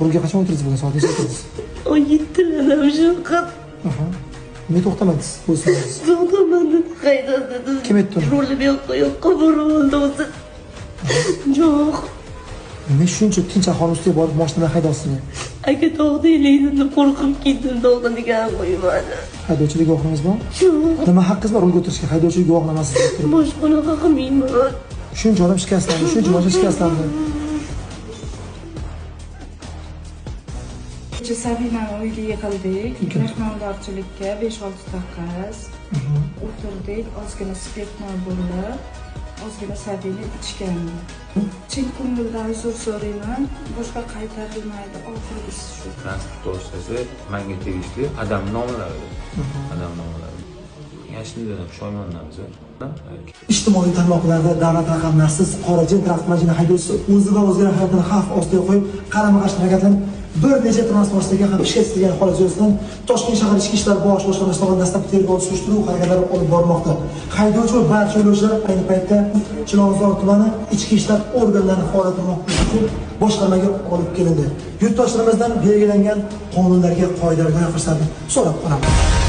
Rulga qachon o'tirdingiz bugun? Soat necha o'tirdingiz? 17'larda shu qiz. Nimaga to'xtamadingiz? O'zingiz. To'xtamadim, haydadim. Kim aytdi uni? Rulni bu yoqqa yoqqa burib oldi o'zi. Yo'q. Nima shuncha tinch aholi ustiga borib mashina haydayapsiz? Aka to'xtaylik dedim, qo'rqib ketdim, to'xtadigan qo'ymadi. Haydovchilik guvohnomangiz bormi? Yo'q. Nima haqqingiz bor rulga o'tirishga? Haydovchilik guvohnomasiz turib. Boshqa unaqa qilmayman. Shuncha odam shikastlandi, shuncha mashina shikastlandi. Kecha Sabinani uyga yig'ildik, mehmondorchilikka 5-6 ta qiz. O'tirdik, ozgina spirtnoy bo'lib, ozgina Sabina ichgandi. Chin ko'ngildan uzr so'rayman, boshqa qaytarilmaydi, oxirgisi shu. Transport vositasi menga tegishli adam nomlari. Adam nomlari. Yashildan pushaymondan. Ijtimoiy tarmoqlarda davlat raqamlarsiz qora jin transport mashina haydovchisi o'zi va o'zgalar hayotini xavf ostiga qo'yib, qarama-qarshi harakatlanib, bir necha transport vositasiga ham shikast yetkazgan holat yuzasidan Toshkent shahar Ichki ishlar bosh boshqarmasi tomonidan dastlabki tergov surishtiruv harakatlari olib bormoqda. Haydovchi va barcha yo'lovchilar ayni paytda Chilonzor tumani ichki ishlar organlari faoliyatini uchun boshqarmaga olib kelindi. Yurtdoshlarimizdan belgilangan qonunlarga, qoidalarga rioya qilishlarini so'rab qolamiz.